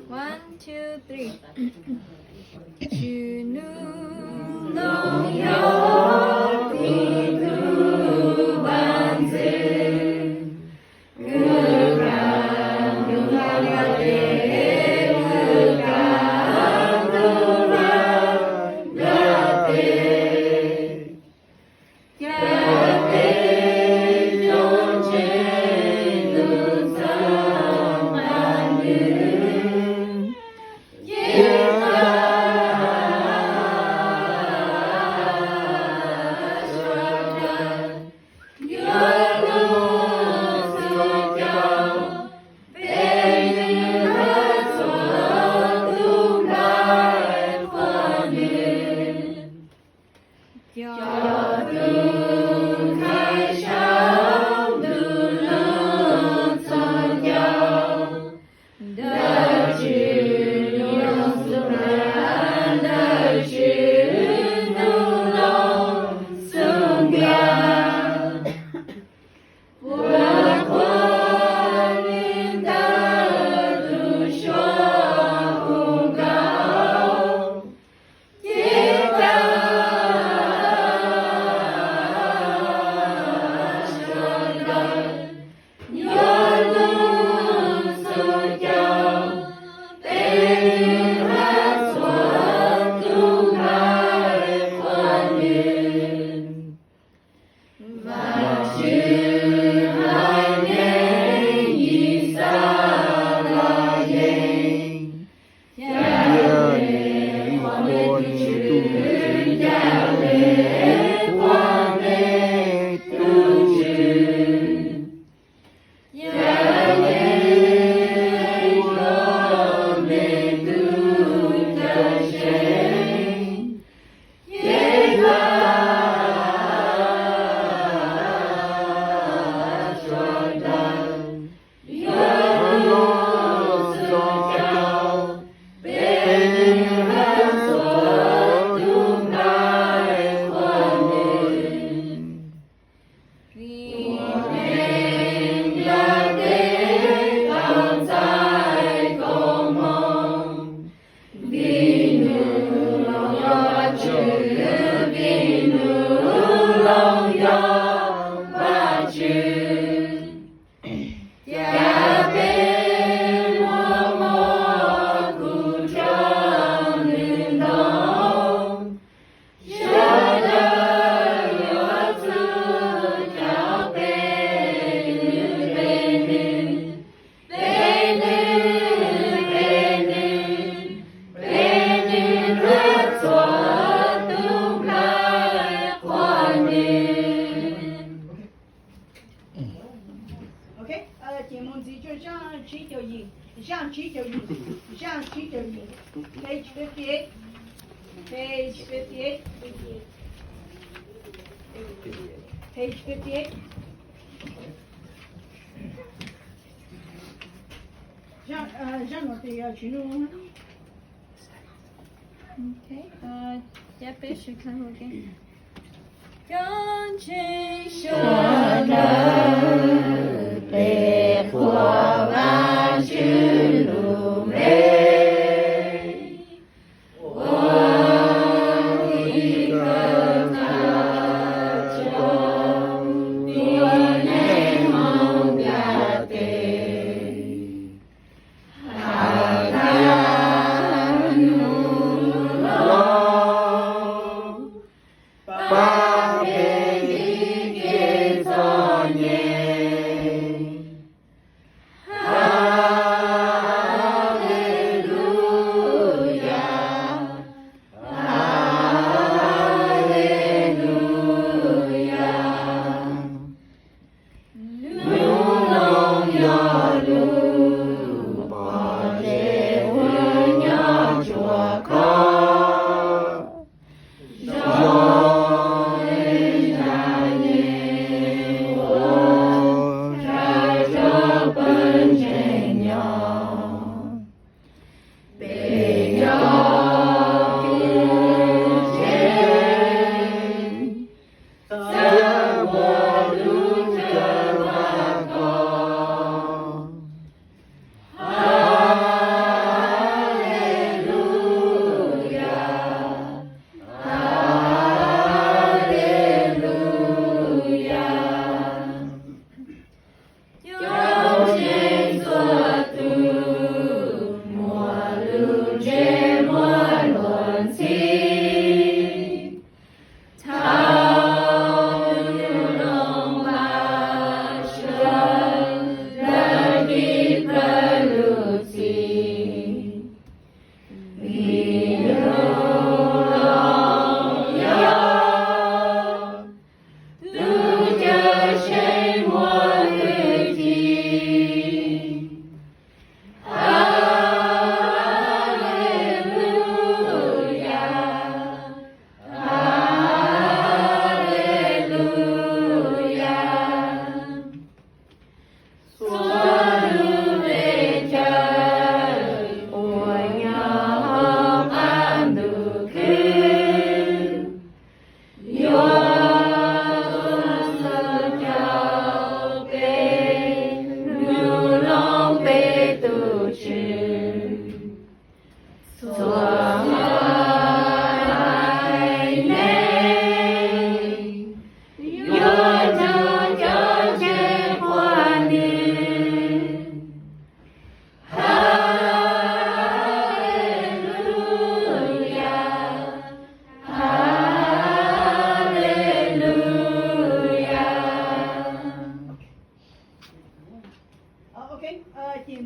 One, two, three. Tshwj nug loo yog kuv tug vaaj ntxwv, kuv kaav ntuj lug nyob tes, kuv kaav ntuj lug nyob tes. Cov peb cov ntseeg nug txog pab nwg, ces tag sawv daws yuav lug txug caug, peb nwg hab txhua tug nqai qhuas nwg. Cov tug ntxhais saum ntuj lug txug caug, ntawm Tswv Ntuj Loog xub nqag, ntawm Tswv Ntuj Loog xub nqag, puab qhuas nwg ntawm tug suab huv nkaus, ces tag sawv daws yuav lug txug caug, peb nwg hab txhua tug nqai qhuas nwg. Vaajtswv haiv neeg Yixalayees, ca le qhuas mej tug Tswv, ca le qhuas mej tug Tswv, ca le qhuas mej tug Cawmseej, ces tag sawv daws yuav lug txug caug, peb nwg hab txhua tug nqai qhuas nwg. Vim Nplog teb tau txais koob moov, vim Nplog yog Vajtswv, vim Nplog yog Vajtswv. Ca peb muab mob kuv rua nwg noj, sawv daws yuav txug caug, peb nwg, peb nwg, peb nwg, peb nwg, peb nwg hab txhua tug nqai qhuas nwg. Ok, ces moog ntxiv rua zaaj tsib caug yim, zaaj tsib caug yim, zaaj tsib caug yim, page fifty-eight, page fifty-eight, page fifty-eight. Zaaj, zaaj no tes yog Tswv Ntuj. Cov ntseeg sawv daws, peb qhuas Vajtswv lub npe, ua tib kawm kha rua tug neeg Hmoob ntiaj teb, has tas nub laug pab peb ntiv kev txom nyem,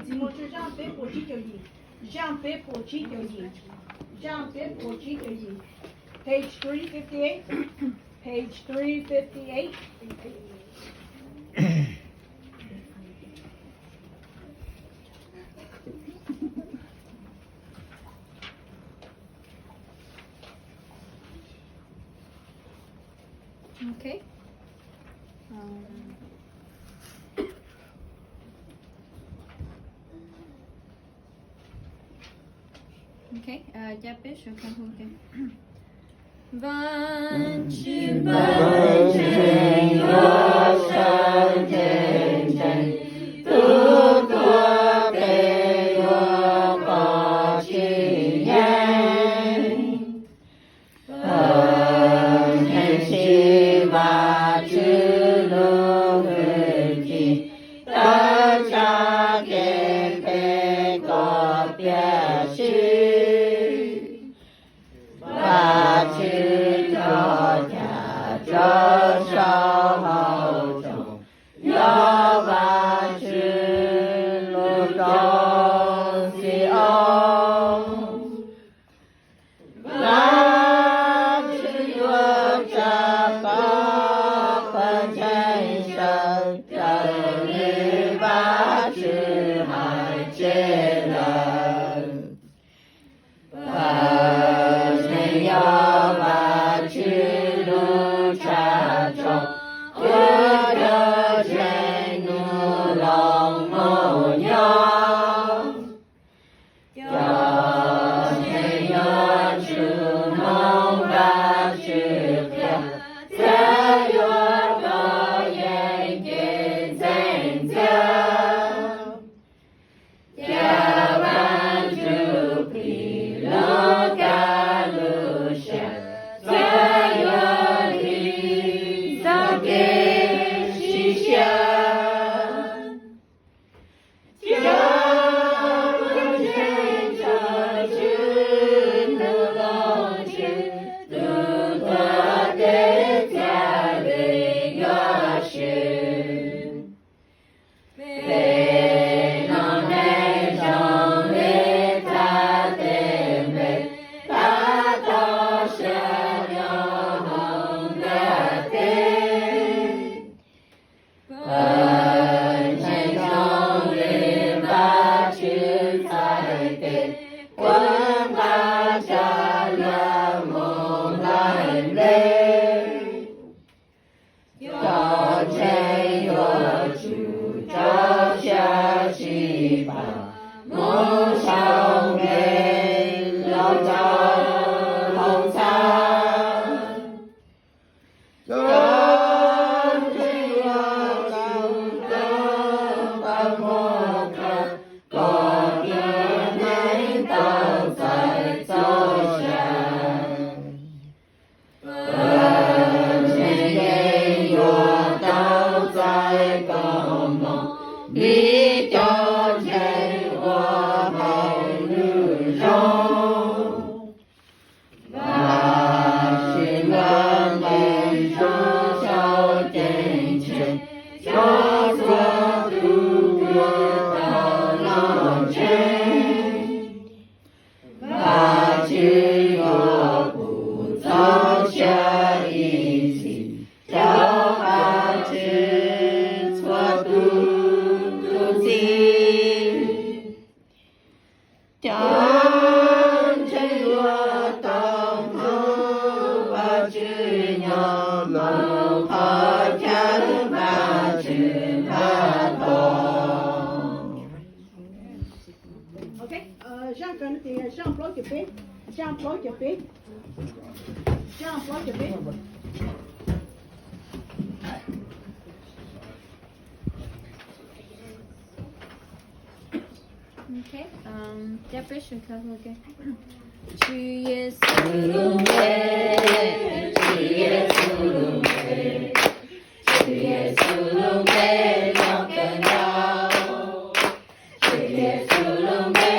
Ntxiv mus rau zaaj peb puas tsib caug yim, zaaj peb puas tsib caug yim, zaaj peb puas tsib caug yim. Page three fifty-eight, page three fifty-eight. Okay. Um, okay, uh, cab peb suav dlawg hu ke. Vaajtswv npawg ntseeg yuav sawv ntsees ntsees, tub tuag tes yuav kov tsis yeej. Pawg ntseeg siv Vaajtswv lub hwj chim, tawm tsam kev phem kom piam sij. Vaajtswv coj cam rau saum hauv tsoom, yog Vaajtswv lub roob Xi-oob. Vaajtswv yuav tsa koj pawg ntseeg sawv raws li Vaajtswv hais tseg lawm. Pawg ntseeg yog Vaajtswv lub tshav rog, ua rau ntseeg nus los moog nyob. Cov ntseeg yuav tsum mloog Vaajtswv qhia, txawm yuav tau yeej kev ntxeev ntxawg. Ca Vaajtswv plig lub kab lub sab, txawm yuav dim txoj kev sib siab. Cov pawg ntseeg tso Tswv nus los tswj, tub tuag tes txhia vim yuav swm. Peb noj neej zoo li txhais tes npe, tab tom sawv rau hauv ntiaj teb. Pawg ntseeg zoo li Vajtswv txhais tes, ua nqaj tsa luag mus nqaij nplej. Cov ntseeg yuav tsum rau siab sib pab mus sau nqe los rau hauv txhab. Cov ntseeg yuav tsum tau pab muab khaws kom tuab neeg tau txais txoj sia. Pawg ntseeg yeej yuav tau txais koob hmoov, vim cov ntseeg ua hauj lwm zoo. Vajtswv nqe nqi zoo sau ceeb tsheej rau txhua tus uas tau los ntseeg. Vajtswv yuav pub txoj sia ib txhis rau Vajtswv txhua tus tus txib. Cov ntseeg yuav tau mloog Vajtswv nyob mus qhov chaw Vajtswv npaj tos. Ok, zaaj kawg no ces zaaj plaub caug peb, zaaj plaub caug peb, zaaj plaub caug peb. Ok, um, cab peb suav dlawg hu ke. Tswv Yexus lub npe, Tswv Yexus lub npe, Tswv Yexus lub npe zoo kawg nkaus. Tswv Yexus lub npe